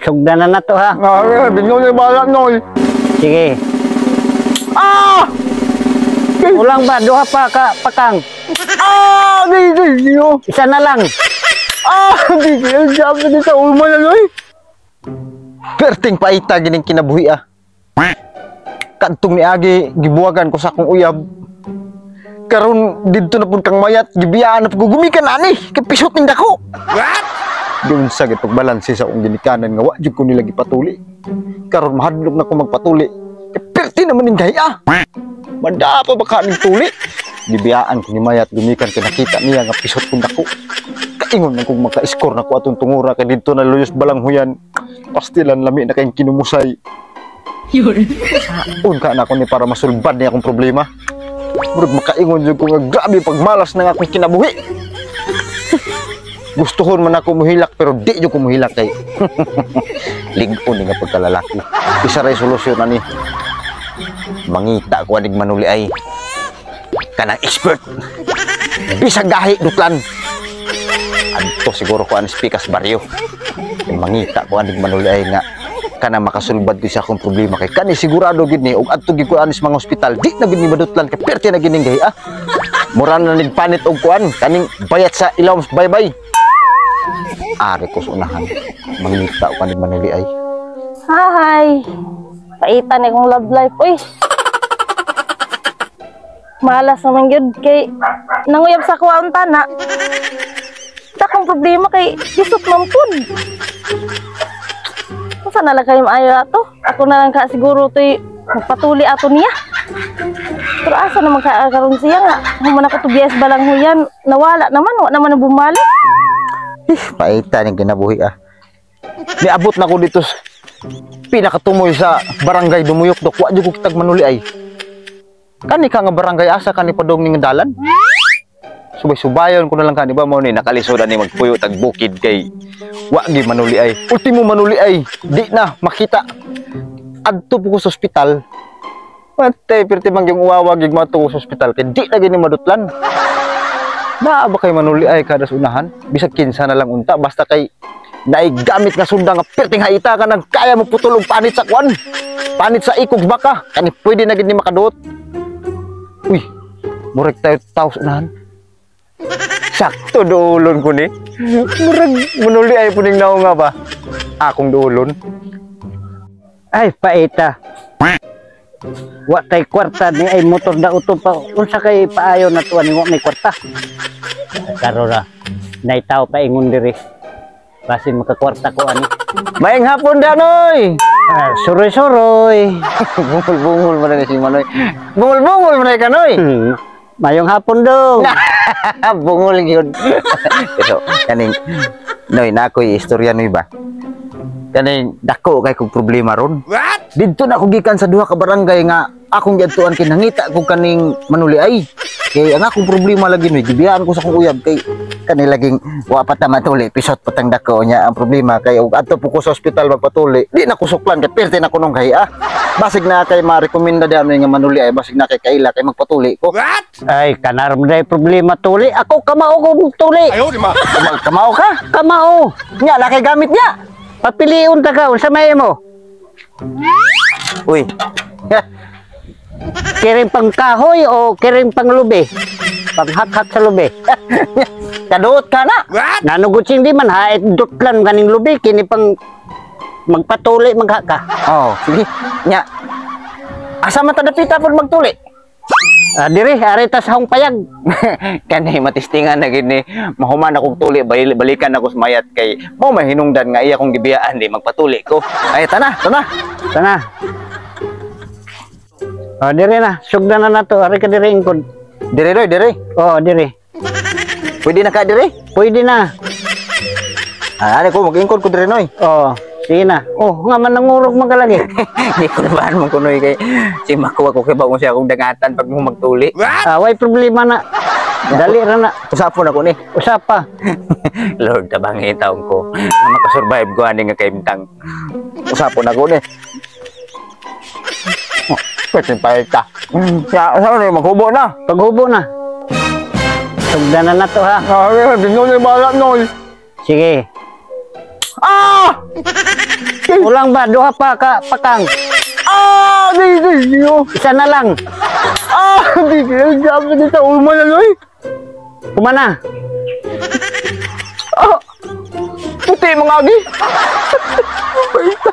Sugdan na nato ha. Ah, bingo ni bala noy. Sige. Ah! Kulang ba? Duha pa ka pakang. Ah! Di, di, di, oh. Isa na lang. Ah! Di, di, di, di, sa ulma na noy. Perting paita gining kinabuhi ah. Kadtong niagi gibuwagan ko sa akong uyab. Karon didto na pud kang mayat, gibiyaan na pud ko gumikan ani kay pisot ning dako. What? Giunsa gid pagbalanse sa akong ginikanan nga wa jud ko nila gipatuli. Karon mahadlok na ko magpatuli. Kay perti naman ning gahi ah. Manda pa ba ka ning tuli? Gibiyaan ko ni mayat gumikan kay nakita niya nga pisot kong dako. Kaingon man kong maka-score na ko atong tungura kay didto na luyos balanghuyan. Pastilan lami na kayong kinumusay. Un ka na ko ni para masulbad niya akong problema. Murag makaingon jud ko nga grabe pagmalas ng akong kinabuhi. Gustuhon man ako muhilak pero di jud ko muhilak kay lig-on ni nga pagkalalaki. Isa ray solusyon ani. Mangita ko anig manuli ay kanang expert. Bisag gahi dutlan. Adto siguro ko anis pikas baryo. Mangita ko anig manuli ay nga kana makasulbad ko sa akong problema kay kani sigurado gid ni og adto gid ko anis mga ospital di na gid ni madutlan kay perti na gid ning gahi ah. Mura na nagpanit og kuan kaning bayat sa ilawom baybay. Ari ko sa unahan. Mangita ko anig manuli ay. Hi! Paitan ni kong love life. Uy! Malas naman yun kay nanguyab sa kuwaon tana. Takong problema kay gisot man pud. Unsa na lang kayo maayo ato? Ako na lang ka siguro to'y magpatuli ato niya. Pero asa naman ka karon siya nga? Human ako tubiyas balanghuyan. Nawala naman, wa naman na bumalik. Eh, paita ning kinabuhi ah. Niabot na ko dito sa pinakatumoy sa barangay Dumuyok dok wa jud ko kitag manuli ay. Kani ka nga barangay asa kani padong ning dalan? Subay-subayon ko na lang kani ba mo ni nakalisod ani magpuyo tag bukid kay wa gi manuli ay. Ultimo manuli ay di na makita. Adto po ko sa ospital. Patay pirti man yung uwawag gig mato ko sa ospital kay di na gini madutlan. Naa ba kay manuli ay kada sa unahan? Bisag kinsa na lang unta basta kay naigamit nga sunda nga perting haita ka nang kaya mo putol og panit sa kwan. Panit sa ikog baka kani pwede na gid ni makaduot. Uy, murag tayo tao sa unahan. Sakto duolon ko ni. Murag manuli ay puning naong nga ba? Akong duolon. Ay, paita. Wa tay kwarta ni ay motor da uto pa. Unsa kay paayo na tuwa ni wa may kwarta. Karon ra naitaw pa ingon diri. Basin makakwarta ko ani. Maayong hapon danoy. Ah, suroy-suroy. Bungol-bungol man na si Manoy. Bungol-bungol man na kanoy. Mayong hapon dong. Bungol gyud. Pero kaning noy na ako'y istorya noy ba? Kaning dako kay kog problema ron. What? Didto na ako gikan sa duha ka barangay nga akong giadtuan kay nangita ko kaning manuli ay. Kay ang akong problema lagi noy gibiyaan ko sa akong uyab kay kani laging wa pa ta matuli pisot patang dako niya ang problema kay og adto po ko sa ospital magpatuli di na ko suklan kay perti na ko nung kay ah. Basig na kay ma-rekomenda di nga manuli ay basig na kay kaila kay magpatuli ko. What? Ay kanar mo day problema tuli. Ako kamao ko tuli. Ayaw di ma. Kamao ka? Kamao. Nya la kay gamit niya. Papiliun ta ka unsa may mo? Uy. Kiring pangkahoy o kiring panglubi? Panghakhak sa lubi. Kaduot ka na. What? Nanugot hindi man ha, dutlan kaning lubi kini pang magpatuli maghaka. Oh, sige. Nya. Asa man ta dapita pud magtuli? Ah, dire are ta sa payag. Kani matistingan na gid ni mahuman akong tuli balikan ako sa mayat kay mo mahinungdan nga iya kong gibiyaan di magpatuli ko. Ay tana, tana. Tana. Oh, dire na, sugdan na nato, are ka dire ingkod. Dire roy, dire. Oh, dire. Pwede na ka dire? Pwede na. Ah, ari ko mag-ingkod ko dire noy. Oh, sige na. Oh, nga man nangurog man ka lagi. Di ko naman man kunoy kay si makuha ko kay bago siya akong dangatan pag mo magtuli. What? Ah, way problema na. Dali ra na. Usapon ako ni. Usapa. Lord, tabangi taong ko. Na makasurvive ko ani nga kaimtang. Usapon ako ni. Oh, pwede pa ita. Ya, sa ano, maghubo na. Paghubo na. Sugdan na nato ha. Ah, bingo ni bala noy. Sige. Ah! Kulang ba? Duha pa ka pakang. Ah! Di, di, di, oh. Isa na lang. Ah! Di, di, di, di, di, uma na, oy. Kumana. Ah! Puti mga agi. Paita.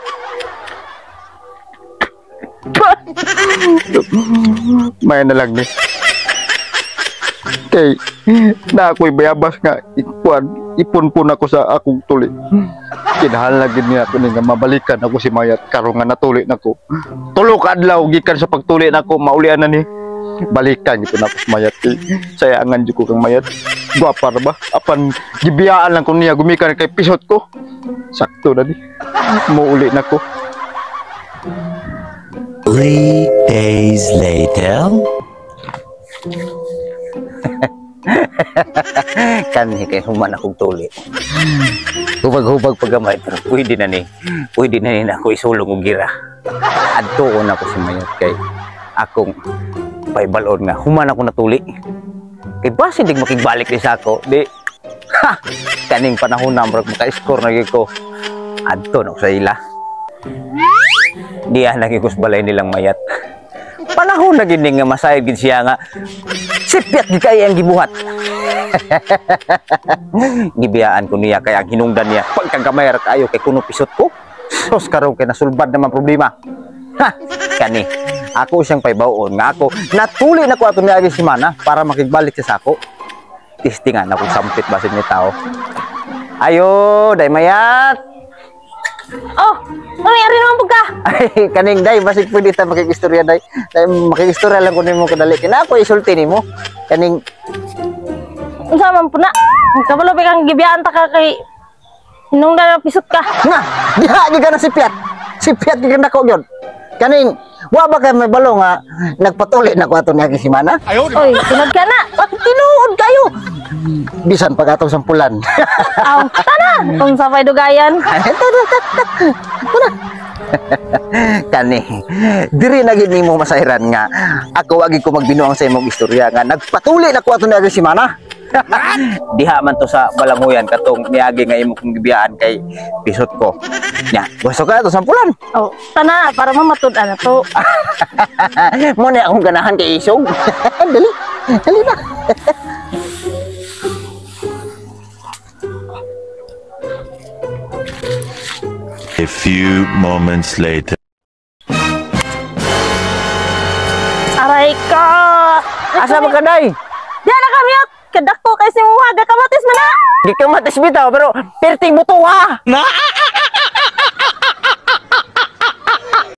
May na lang ni. Kay na ako'y bayabas nga ikuan, ipon-pon ako sa akong tuli. Kinahanglan gid niya ako ni nga mabalikan ako si Mayat karon nga natuli nako. Tulo ka adlaw gikan sa pagtuli nako maulian na ni. Balikan gid nako si Mayat kay sayangan jud ko kang Mayat. Gwapa ra ba? Apan gibiyaan lang ko niya gumikan kay pisot ko. Sakto na ni. Muuli nako. 3 days later. Kanhi kay human akong tuli. Hubag-hubag pagamay pero pwede na ni. Pwede na ni na ako isulong og gira. Adto ko na ako si Mayat kay akong paybalon nga human ako natuli. Kay basin dig makigbalik ni sa ako, di ha kaning panahon na murag maka-score na gyud ko. Adto na ako sa ila. Diya na gyud ko sa balay nilang Mayat. Panahon na gid ni nga masayod gid siya nga sipyat gid kay ang gibuhat. Gibiyaan ko niya kay ang hinungdan niya pagkagamay ra kaayo kay kuno pisot ko. Sus karon kay nasulbad naman problema. Ha, kani ako siyang paybawon nga ako natuli na ko ato niagi semana para makigbalik sa sako. Testingan ako sampit basin ni tao. Ayo, day Mayat. Oh, ano nangyari naman po ka? Ay, kaning day basig pwede ta makikistorya day. Day makikistorya lang ko nimo kadali. Kina ako isulti nimo. Kaning Unsa man po na? Kabalo ba kang gibiyaan ta ka kay hinungdan na pisot ka? nga, diha gyud ka na si Piat. Si Piat gyud nako gyud. Kaning wa ba kay may balo nga nagpatuli na ko ato niya semana? Oy, sunod ka na. At tinuod kayo. Bisan pag atong sampulan. Aw, tana. Unsa pa'y dugayan? Kani, diri na gid nimo masayran nga ako wagi ko magbinuang sa imong istorya nga nagpatuli na ko ato niya semana. Diha man to sa balanghuyan katong miagi nga imo kong gibiyaan kay pisot ko. Nya, gusto ka to sampulan. Oh, tana para mamatud-an na to. Mo na akong ganahan kay isog. Dali. Dali na. A few moments later. Aray ka. Asa ba ka day? Diya na kami at kadako kay si Muwaga kamatis man na. Di ka matis bitaw pero perting buto ha.